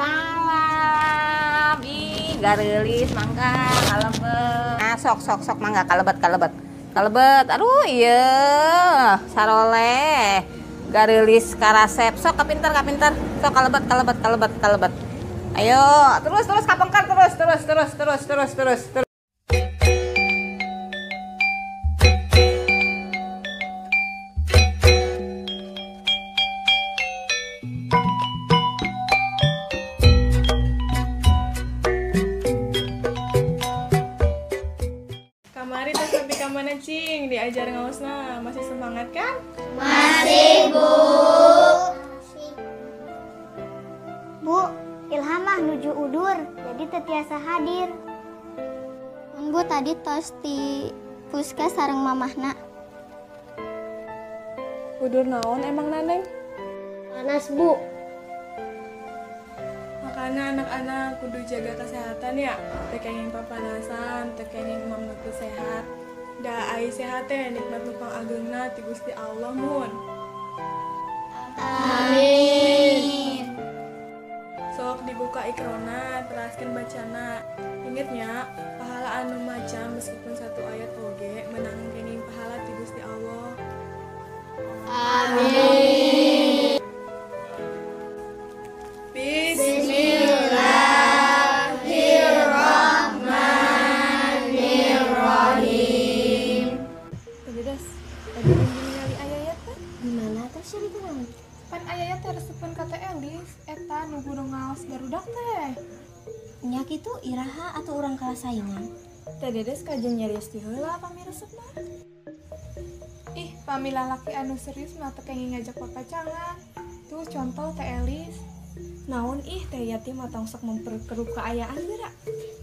Waalaikumsalam. Ih, gareulis mangga kalebet. Nah, sok sok sok mangga kalebet kalebet. Kalebet. Aduh, iya. Saroleh. Gareulis karasep. Sok kapinter kapinter. Sok kalebet kalebet kalebet kalebet. Ayo, terus terus kapengkar terus terus terus terus terus terus terus. Kamari teh sampai ka mana cing diajar ngaosna, masih semangat kan? Masih, Bu. Masih. Bu, Ilham mah nuju udur, jadi teu tiasa hadir. Mun Bu tadi tos di puskes sareng mamahna. Udur naon emang Naneng? Panas, Bu. Makanya anak-anak kudu jaga kesehatan ya. Teu kenging papanasan, teu kenging mam nu teu sehat. Da ai sehat teh nikmat nu pangageungna ti Gusti Allah mun. Amin. Sok dibuka ikrona, teraskeun bacana. Inget nya, pahala anu maca meskipun satu ayat oge menang kenging pahala ti Gusti Allah. Amin. Bismillahirrahmanirrahim. Tadi das, tadi ningali ayah teh. Di mana teh cerita naon? Pan ayah teh resepeun ka Teh Elis, eta nu guru ngaos barudak teh. Nya kitu iraha atau urang kalah saingan? Teh Dedes kajen nyarios ti heula pami resepna. Ih, pami lalaki anu serius mah teu kenging ngajak papacangan. Tuh contoh Teh Elis. Naon ih Teh Yati mah tong sok memperkeruh kaayaan geura.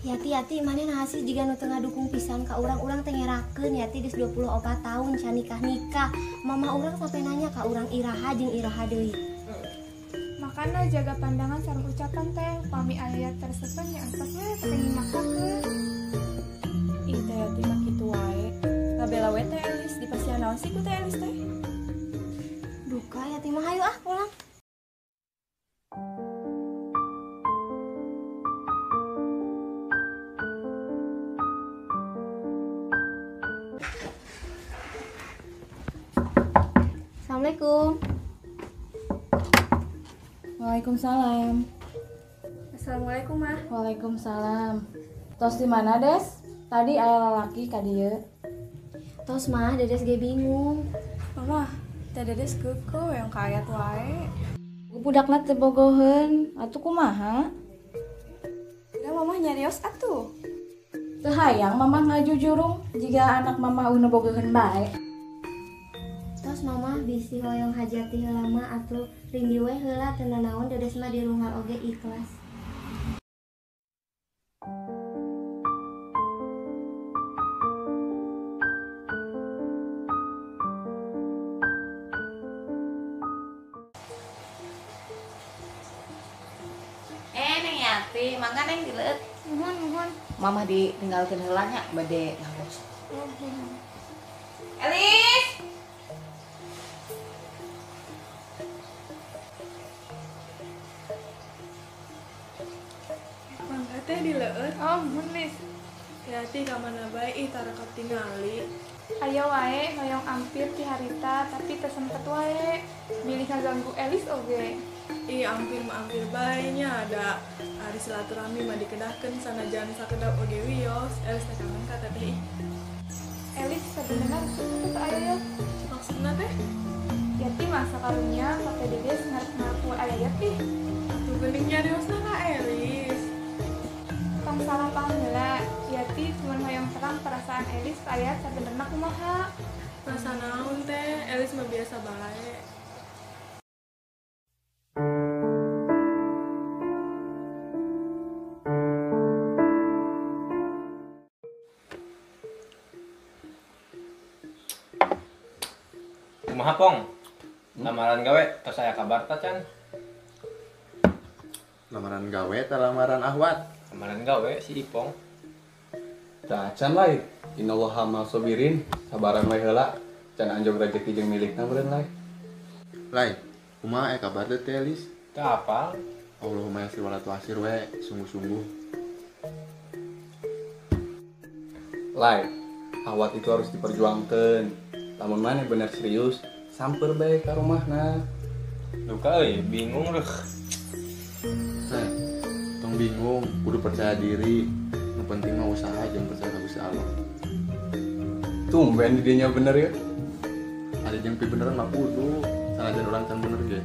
Yati Yati maneh naha sih jiga nu teu ngadukung pisan ka urang-urang teh ngerakeun Yati geus 24 tahun can nikah-nikah. Mama urang sampai nanya ka urang iraha jeung iraha deui. Makana jaga pandangan sareng ucapan teh, pami aya tersepen nya entos we teu kenging maksakeun. Ih Teh Yati mah kitu wae. Ngabela we Teh Elis dipasihan naon sih ku Teh Elis teh? Duka Yati mah hayu ah pulang. Assalamualaikum. Waalaikumsalam. Assalamualaikum, Mah. Waalaikumsalam. Tos di mana, Des? Tadi aya lalaki ka dieu. Tos mah, Dedes ge bingung. Mama, Teh Dedes keukeuh yang ka ayat wae. Budakna teu bogoheun, atuh kumaha? Udah Mama nyarios atuh. Teu hayang Mama ngajujurung jiga anak Mama eueuh bogoheun bae. Tos Mama bisi hoyong hajati heula mah atuh ringgi we heula teu nanaon Dedes mah dirunggal oge ikhlas. Neng Yati, mangga Neng dileueut. Nuhun nuhun. Mamah ditinggalkeun heula nya bade ngaos. Elis. Mangga teh dileueut. Oh, muhun Lis. Yati ka mana bae ih tara katingali. Aya wae hoyong ampir ti harita tapi teu sempet wae. Bilih ngaganggu Elis oge. Ih ampir mah ampir bae nya ada ari silaturahmi mah dikedahkeun sanajan sakedap oge wios. Elis teh kangen ka teteh ih. Elis sabenerna resep teu ka aya. Maksudna teh? Yati mah sakarunya ka Teh Dedes ngarep-ngarep we aya Yati. Atuh geuning nyariosna ka Elis. Tong salah paham heula. Yati cuman hoyong terang perasaan Elis ka aya sabenerna kumaha. Perasaan naon teh? Elis mah biasa bae. Kumaha Pong? Lamaran gawe tos aya kabar ta can? Lamaran gawe teh lamaran ahwat? Lamaran gawe si Ipong. Tah can lain. Innallaha ma'as-sabirin, sabaran we heula. Can anjog rejeki jeung milikna meureun lain. Lai, kumaha aya kabar teh Elis? Teu apal. Allahumma yassir wala tu'assir we, sungguh-sungguh. Lai, awat itu harus diperjuangkan. Lamun maneh bener serius, samper bae ka rumahna. Duka euy, bingung reuh. Heh, tong bingung, kudu percaya diri. Nu penting mah usaha jeung percaya ka Gusti Allah. Tumben didinya bener ya. Ada jeung pi beneran mah kudu, sanajan urang can bener ge.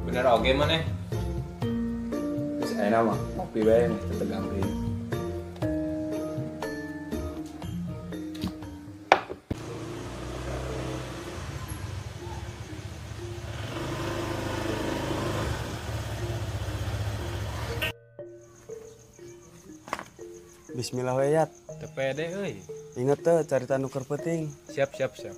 Bener oge maneh. Geus ayeuna mah ngopi bae geus teu tegang deui. Bismillah we Yat. Teu pede euy. Inget teu carita nu keur peuting. Siap siap siap.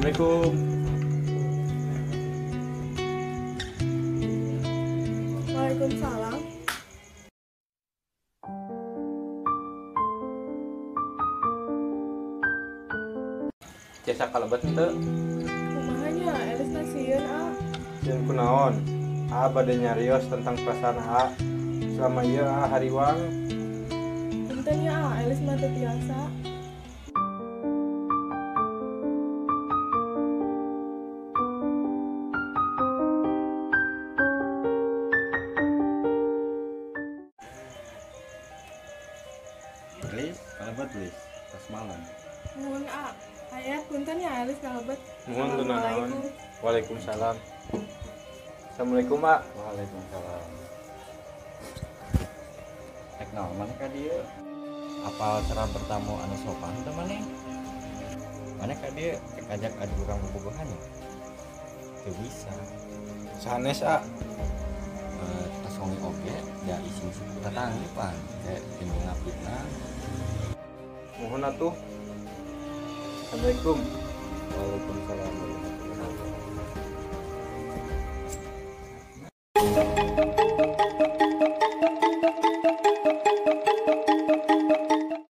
Assalamualaikum. Waalaikumsalam. Jasa kalebet henteu? Kumaha nya, Elis na sieun ah. Sieun kunaon? Aa bade nyarios tentang perasaan Aa. Selama ieu Aa hariwang. Punten nya ah, Elis mah teu tiasa. Lis, kalebet Lis, tas malam. Nuhun ah. Ayah, punten ya Elis kalebet. Nuhun teu nanaon. Waalaikumsalam. Assalamualaikum, Pak. Waalaikumsalam. Rek naon maneh ka dieu? Apal cara bertamu anu sopan teu maneh? Maneh ka dieu rek ajak adu urang bobogohan ya? Teu bisa. Sanes, ah. Tas wengi oge da isin tatanggi pan kayak timbul ngapitna. Nuhun atuh. Assalamualaikum. Waalaikumsalam.